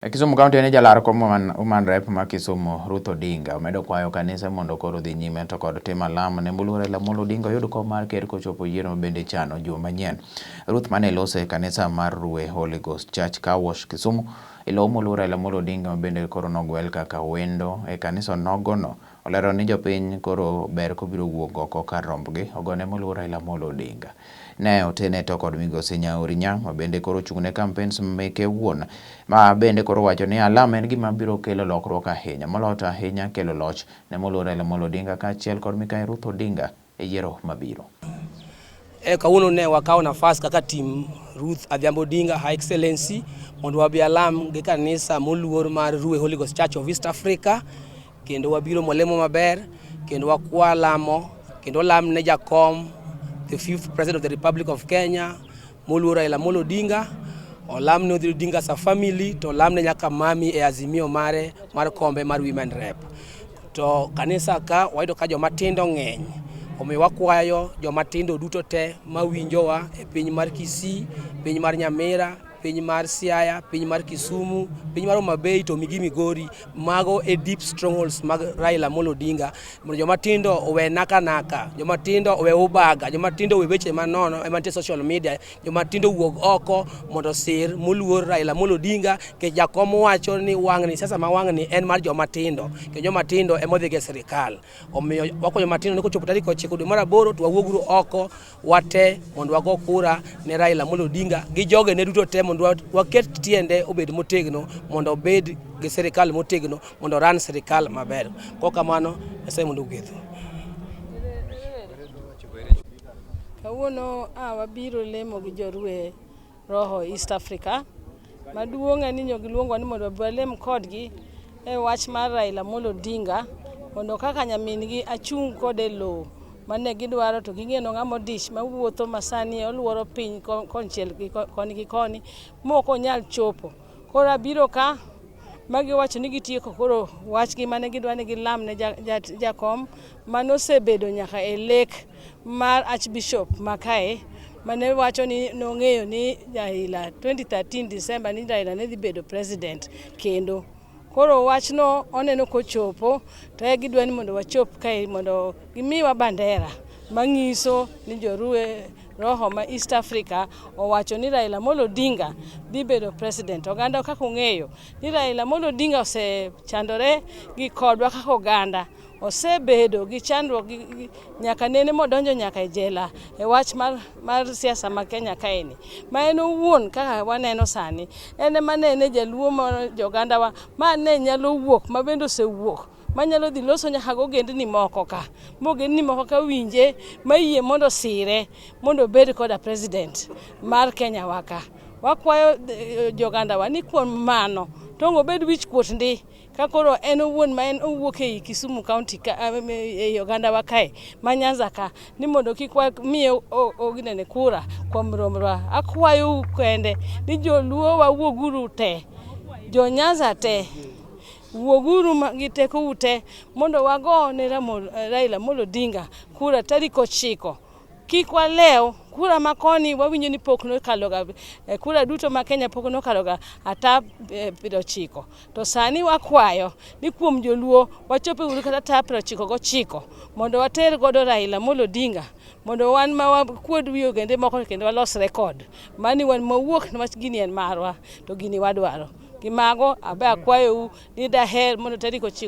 E Kisumu County en jalar kom Woman Rep ma Kisumu Ruth Odinga omedo kwayo kanise mondo koro dhi nyime to kod timo alam ne moluor Raila Amolo Odinga oyud kom mar ker kochopo yiero bende chano juma manyien. Ruth mane lose e kanisa mar Rue Holy Ghost Church Car Wash Kisumu ilo moluor Raila Amolo Odinga ma bende koro nogwel kaka wendo e kanisa nogono olero ni jopiny koro ber kobiro wuok oko kar rombgi ogone moluor Raila Amolo Odinga. Ne otene to kod migosi Nyauri Nyang' ma bende koro ochung' ne campaigns meke wuon ma bende koro wacho ni alam en gima biro kelo lokruok ahinya moloyo to ahinya kelo loch ne moluor Raila Amolo Odinga kaachiel kod Mikai Ruth Odinga e yiero mabiro. E kawuono ne wakawo nafas kaka team Ruth Adhiambo Odinga Her Excellency mondo wabi alam gi kanisa moluor mar Rue Holy Ghost Church of East Africa kendo wabiro molemo maber kendo wakwa lamo kendo lam ne jakom the fifth president of the Republic of Kenya moluor Raila Amolo Odinga olam ne Odinga as a family to olam ne nyaka mami e azimio mare mar kombe mar women rep. To kanisa ka wayudo ka joma tindo ng'eny omiyo wakwayo joma tindo duto te mawinjowa e piny mar Kisii, piny mar Nyamira, piny mar Siaya, piny mar Kisumu, piny mar Homa Bay to migi Migori. Mago e deep strongholds mag Raila Amolo Odinga. Mondo joma tindo owe naka naka, joma tindo owe ubaga, joma tindo owe weche manono ema nitie social media, joma tindo wuog oko mondo osir moluor Raila Amolo Odinga nikech jakom wacho ni wang'ni siasa ma wang'ni en mar joma tindo kendo joma tindo ema odhi e sirikal. Omiyo wakwayo joma tindo ni kochopo tarik 9 dwe mar aboro to wawuoguru oko wate mondo wago kura ne Raila Amolo Odinga gi jogene duto te mondo waket tiende obed motegno mondo obed gi sirikal motegno mondo oran sirikal maber. Kok kamano Nyasaye mondo ogwedhu. Kawuono a wabiro lemo gi jorue Roho East Africa. Maduong' en ni nyo giluongwa ni mondo wabi walem kodgi e wach mar Raila Amolo Odinga mondo kaka nyamin gi achung' kode e lowo mane gidwaro to ging'eno ng'ama odich mawuotho masani oluoro piny konchiel gi koni gi koni mok onyal chopo. Koro abiro ka magiwacho ni gitieko koro wachgi mane gidwa ni gilam ne jakom manosebedo nyaka e lek mar Archbishop ma kae mane wacho ni nong'eyo ni Raila 2013 December ni Raila ne dhi bedo president kendo. Koro wachno oneno kochopo to e gidwa ni mondo wachop kae mondo gimiwa bandera mang'iso ni jorue roho ma East Africa owacho ni Raila Amolo Odinga dhi bedo president. Oganda kaka ung'eyo ni Raila Amolo Odinga osechandore gi kodwa kaka oganda. Osebedo gi chandruok nyaka nene modonjo nyaka e jela e wach mar siasa ma Kenya kaeni. Ma en owuon kaka waneno sani, en ema ne en jaluo mar jogandawa ma ne nyalo wuok ma bende osewuok manyalo dhi loso nyaka gi ogendni moko ka ma ogendni moko ka winje mayie mondo osire mondo obed koda president mar Kenya wa ka. Wakwayo jogandawa ni kuom mano to obed wich kuot ndi ka koro en owuon ma en owuok ei Kisumu County ka, ei ogandawa kae ma Nyanza ka ni mondo kik wamiye oginene kura kuom romrwa. Akwayou kende ni joluo wawuoguru te, jo Nyanza te wuoguru gi tekou te mondo wago ne Raila Amolo Odinga kura tarik 9. Kik walew kura ma koni wawinjo ni pok nokaloga kura duto ma Kenya pok nokaloga ata 90. To sani wakwayo ni kuom joluo wachope uru kata ata 99 mondo water godo Raila Amolo Odinga mondo wan ma wakuod wi ogende moko kendo walos rekod mani wan mawuok niwach gini en marwa to gini wadwaro. Gi mago abe akwayou ni daher mondo tarik 9.